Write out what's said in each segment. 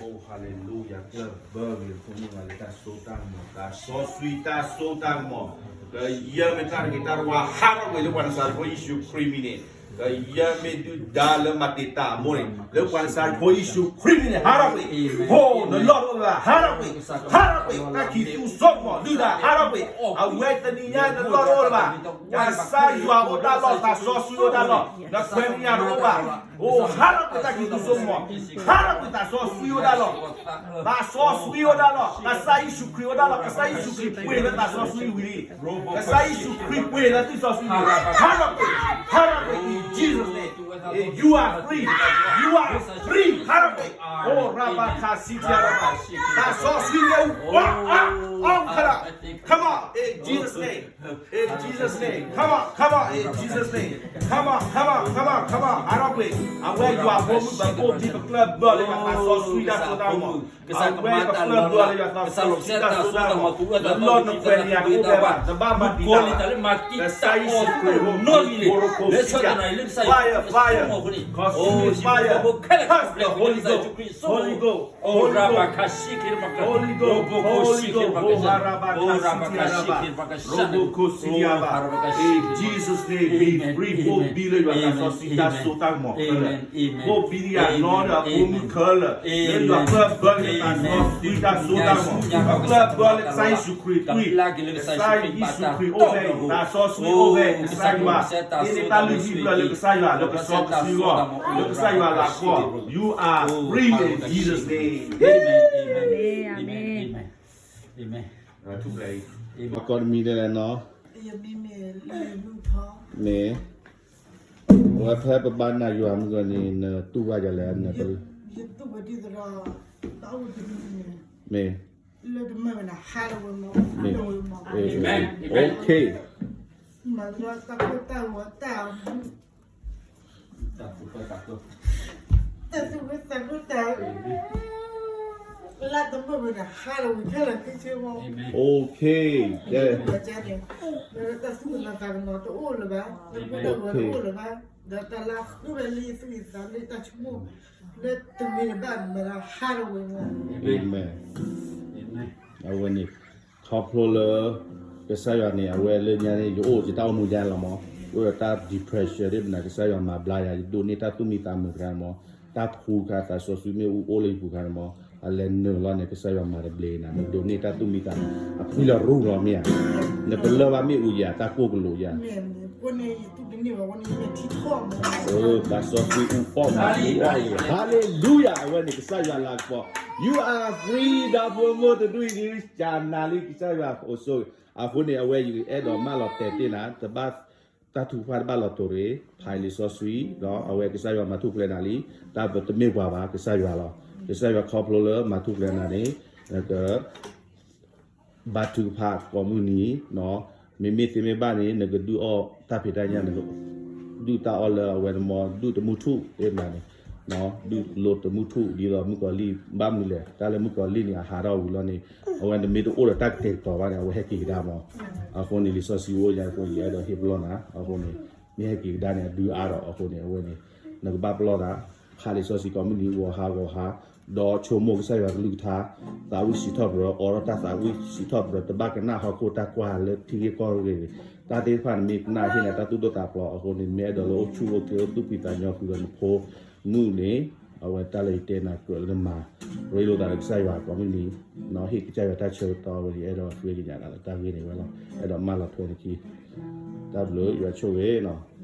Hallelujah, ကျၢၢ်ဘၢဂ့ၤ ဖိမုၣ်ဂၤလၢတၢ်စိတၢ်ကမီၤ, တၢ်စီဆှံတၢ်စိတၢ်ကမီၤ, ကယဲၢ်မ့ၢ်တၢ်တဂ့ၤတၢ်တဝါ ဟးထီၣ်ကွံာ်လၢပှၤနစၤရ့းဖိယ့ၣ်ၡူးခရံာ်မံၤန့ၣ်, ကယဲၢ်မ့ၢ်ဒုၣ်ဒါလၢမၤတံာ်တာ်အမိၢ်န့ၣ် လၢပှၤနစၤရ့းဖိယ့ၣ်ၡူးခရံာ်မံၤန့ၣ် ဟးထီၣ်ကွံာ်, ဖိနလီၢ်တအိၣ်လၢၤဘၣ် ဟးထီၣ်ကွံာ်, ဟးထီၣ်ကွံာ်, တၢ်ခံးသူစိကမီၤဒုၣ်ဒါဟးထီၣ်ကွံာ်, အဝဲတနံၤညါနလီၢ်တအိၣ်လၢၤဘၣ်, ကစၢ်ယွၤအိၣ်တၢ်လီၢ် သးစီဆှံအိၣ်တၢ်လီၢ်, နခွဲးနယာ်တအိၣ်ဘၣ်, အိၣ်ဟးထီၣ်ကွံာ်တၢ်ခံးသူစိကမီၤ, ဟးထီၣ်ကွံာ် သးစီဆှံအိၣ်တၢ်လီၢ်, သးစီဆှံအိၣ်တၢ်လီၢ်, ကစၢ်ယ့ၣ်ၡူးခရံာ်အိၣ်တၢ်လီၢ်, ကစၢ်ယ့ၣ်ၡူးခရံာ်ပှ့ၤလၢသးစီဆှံဝံၤလံ, ကစၢ်ယ့ၣ်ၡူးခရံာ်ပှ့ၤလၢသးစီဆှံဝံၤလံ, ဟးထီၣ်ကွံာ်, ဟးထီၣ်ကွံာ် in Jesus' name, you are free, you are free, ဟးထီၣ်ကွံာ်, အိၣ်ရၤဘၣ်ခးစံထံရၤဘၣ်, သးစီဆှံလၢအအိၣ်, come on, come on, in Jesus' name, in Jesus' name, come on, come on, in Jesus' name, come on, come on, come on, come on, ဟးထီၣ်ကွံာ်, အဝဲယွၤဖိမုၣ်ဘၣ်အိၣ်မံၤ ပကျၢၢ်ဘၢလၢယွၤသးစီဆှံတၢ်စိတၢ်ကမီၤ, အဝဲပကျၢၢ်ဘၢလၢယွၤသးစီဆှံတၢ်စိတၢ်ကမီၤ, လၢလီၢ်နခွဲးနယာ်တအိၣ်ဘၣ်, နဘၣ်မၤတံာ်တာ်, ကစၢ်ယ့ၣ်ၡူးခရံာ် fire, fire, consuming fire, touch the Holy Ghost, Holy Ghost, Holy Ghost, Holy Ghost, Holy Ghost, ဟိရၤဘၣ်ခးစံထံရၤဘၣ်, ရိဘိခိစံယၤဘၣ်, in Jesus' name, be free, ဘိၣ်ဘံလၢယွၤသးစီဆှံတၢ်စိတၢ်ကမီၤခဲလၢာ်, ဘိၣ်ဘံယၤနီၢ်ဒီးအဖိမုၣ်ခဲလၢာ်, လၢယွၤပကျၢၢ်ဘၢလၢသးစီဆှံတၢ်စိတၢ်ကမီၤ, ပကျၢၢ်ဘၢလၢကစၢ်ယ့ၣ်ၡူးခရံာ်သွံၣ်, ကစၢ်ယ့ၣ်ၡူးခရံာ်အိၣ်ဖဲအံၤ, သးစီဆှံအိၣ်ဖဲအံၤ, ကစၢ်ယွၤ, မ့ၢ်န့ၢ်တၢ်လုၢ်ဟံၣ်ဖျၢၣ်လၢကစၢ်ယွၤ, လၢကစီကဆှံဂီၢ်, လၢကစၢ်ယွၤလၤကပီၤ, you are free in Jesus' name. အမ့ၢ်, အမ့ၢ်, အမ့ၢ်, အကီၢ်တမံၤဒ်လဲၣ်နီၤ, မ့ၢ်, အဝဲဖဲပဘၣ်နၢ်ယွၤမုၢ်ဂီၤန့ၣ် နတူၢ်ဘၣ်ဒ်လဲၣ်, မ့ၢ်, မ့ၢ်, တၢ်သူၣ်ဝဲသးကျိတၢ်, လၢတမုာ်ဝဲဒၣ် hallelujah ခဲလၢာ်ခဲဆ့မး, okay, တၢ်သူၣ်ကနီၤသးကနီၤတအိၣ်လၢၤဘၣ်, တၢ်မုာ်တၢ်ဂီၤတအိၣ်လၢၤဘၣ်, ဒီးတၢ်လၢဃုဝဲလၢယသူၣ်ယသးလၢတၢ်ဆိကမိၣ်, လၢတမ့ၢ်တဘၣ်မၤဒီး hallelujah မး, amen, အဝဲန့ၣ် ခီဖျိလၢ ကစၢ်ယွၤန့ၣ် အဝဲလၢညါန့ၣ် ယအိၣ်ယတၢ်အိၣ်မူညါလီၤမး, အိၣ်ဒီးတၢ် depression ဒ်မနုၤ ကစၢ်ယွၤမၤဘျါယၤ ယဒိးန့ၢ်တၢ်သူၣ်မံသးမုာ်တခါန့ၣ်မး, တၢ်ဖှူခါသးစီဆှံမ့ၣ်အူအိၣ်လၢယပူၤခါန့ၣ်မး, အလဲၤနုာ်လီၤန့ၣ် ကစၢ်ယွၤမၤတဘျ့နၤ နဒိးန့ၢ်တၢ်သူၣ်မံသးမုာ် အဖှံလီၤရူၢ်လီၤမ့ၢ်ဧါ, နတလၢဘၣ်မ့ၣ်အူယၤ တၢ်ကိၢ်ကလိာ်ယၤ သးစီဆှံအူအီၣ်မၤအူအီၣ်အံၤ hallelujah အဝဲန့ၣ် ကစၢ်ယွၤလၤကပီၤ, you are free ဒီဖိမိၢ်တဒူၣ်အံၤ ကနၤလံကစၢ်ယွၤအိၣ်ဆိး, အဃိန့ၣ် အဝဲယအဲၣ်ဒိးမၢလီၤတဲာ်တ့ၢ်နၤ, တဘၣ်, တၢ်ထုကဖၣ်တဘၣ်လီၤတိာ်ရ့ၣ်, ဖးလံာ်စီဆှံ, ဒီးအဝဲကစၢ်ယွၤမၤထူၣ်ဖျဲးနၤလံ, တၢ်ပတမ့ၢ်ပှၤဘၣ် ကစၢ်ယွၤလီၤ, ကစၢ်ယွၤခီဖျိလၢမၤထူၣ်ဖျဲးနၤန့ၣ်, နက ဘါထုကဖၣ်ကိးမုၢ်နံၤ, မ့မ့ၢ်သ့မ့ၢ်ဘၣ်န့ၣ် နကဒုးအီၣ်တၢ်ဖံးတၢ်ညၣ်, နကဒုးတၢ်အီၣ်လၢအဝဲန့ၣ်မး ဒုးတမူထူၣ်သ့ၣ်မနၤန့ၣ်, ဒုးလိာ်တမူထူၣ်ဒ်သိးမုၣ်ကီၤလံၢ်ဘၣ်မနုၤလဲၣ်, တၢ်လၢမုၣ်ကီၤလံၢ်န့ၣ် အဟးထီၣ်ဝံၤလီၤန့ၣ်, အဝဲနမ့ၢ်တအိၣ်ဒီးတၢ်ကတဲာ်ကတီၤဘၣ်န့ၣ် အဝဲဟဲက့ၤကဒါမး, အဃိန့ၣ် လံာ်စီဆှံအိၣ်ညါအဃိ ယအဲၣ်ဒိးဟ့ၣ်ပလီၢ်နၤ, အဃိန့ၣ် မ့ၢ်ဟဲက့ၤကဒါန့ၣ် အဒုးအါဒီး အဃိန့ၣ် အဝဲန့ၣ် နကဘၣ်ပလီၢ်နၤ, ဖးလံာ်စီဆှံကိးမုၢ်နံၤ ဂီၤဟါဂီၤဟါ, ဒီးဆိကမိၣ်ကစၢ်ယွၤကလုၢ်ကထါ, သးဝံၣ်စံးထီၣ်ပတြၢၤ အိးထီၣ်တၢ်သးဝံၣ်စံးထီၣ်ပတြၢၤ တဘၣ်ကနၣ်ဟီၣ်ခိၣ်တၢ်ကွၢ်လၢထံဂ့ၢ်ကီၢ်ဂ့ၢ်, တၢ်သ့ၣ်တဖၣ်န့ၣ်မ့ၢ်ကနၣ်ဟ့ၣ်နၤတၢ်သူၣ်ဒိၣ်သးဖျိးအဃိန့ၣ် မ့ၢ်အဲၣ်ဒိးလၢအိၣ်ဆူၣ်အိၣ်ချ့အိၣ်သူၣ်ဖှံသးညီဃုာ်ဒီးနဖိမုၣ်န့ၣ်, အဝဲတၢ်လၢယတဲနၤကြၢးလၢနမၤ, ရ့လိာ်သးဒီးကစၢ်ယွၤကိးမုၢ်နံၤ, ဟ့ၣ်ကစၢ်ယွၤတၢ်ဆၢကတီၢ်ဝဲန့ၣ် အဲၣ်ဒိးဃ့ကညးနၤလၢတၢ်ဂ့ၢ်န့ၣ်ဝဲလီၤ, အဲၣ်ဒိးမၢလီၤထွဲနခံ, တၢ်ဘျုးယွၤဆိၣ်ဂ့ၤနီၤ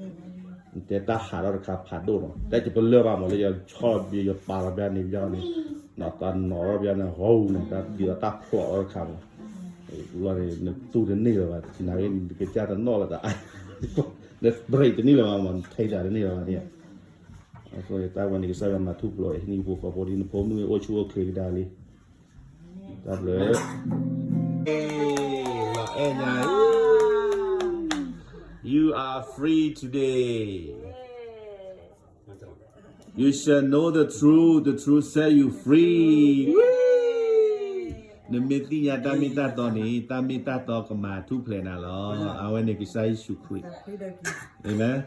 နတဲတၢ်ဟးထီၣ်တခါဖးဒိၣ်နီၤ, တၢ်ယပလၢၢ်ဘၣ်မးလၢယဆီၣ်ဘၣ်ယပာ်လီၤဘၣ်န့ၣ်ဘၣ်န့ၣ်, တၢ်နီၣ်ထီၣ်ဘၣ်န့ၣ် ဟီၣ်နီၤ တၢ်ဒ်သိးတၢ်ဖျိးထီၣ်တခါမး, လီၤန့ၣ် နတူၢ်တန့ၢ်လၢၤဘၣ်, နကစၢ်တနီၣ်လၢၤတၢ်, န break တန့ၢ်လၢၤဘၣ်မး နထဲးတၢ်တန့ၢ်လၢၤဘၣ်န့ၣ်, အဃိန့ၣ် တၢ်ဝဲန့ၣ် ကစၢ်ယွၤမၤထူၣ်ဖျိးအဟံၣ်ဖိဃီဖိဒ်နဖိမုၣ်န့ၣ် အိၣ်ဆူၣ်အိၣ်ချ့ကဒါလံ တၢ်ဘျုး လီၤအဲၣ်ညါ You are free today. You shall know the truth, the truth set you free. နမ့ၢ်သ့ၣ်ညါတၢ်မ့ၢ်တၢ်တီန့ၣ် တၢ်မ့ၢ်တၢ်တီကမၤထူၣ်ဖျဲးနၤလီၤ. အဝဲန့ၣ်ကစၢ်ယ့ၣ်ၡူးခရံာ်. Amen.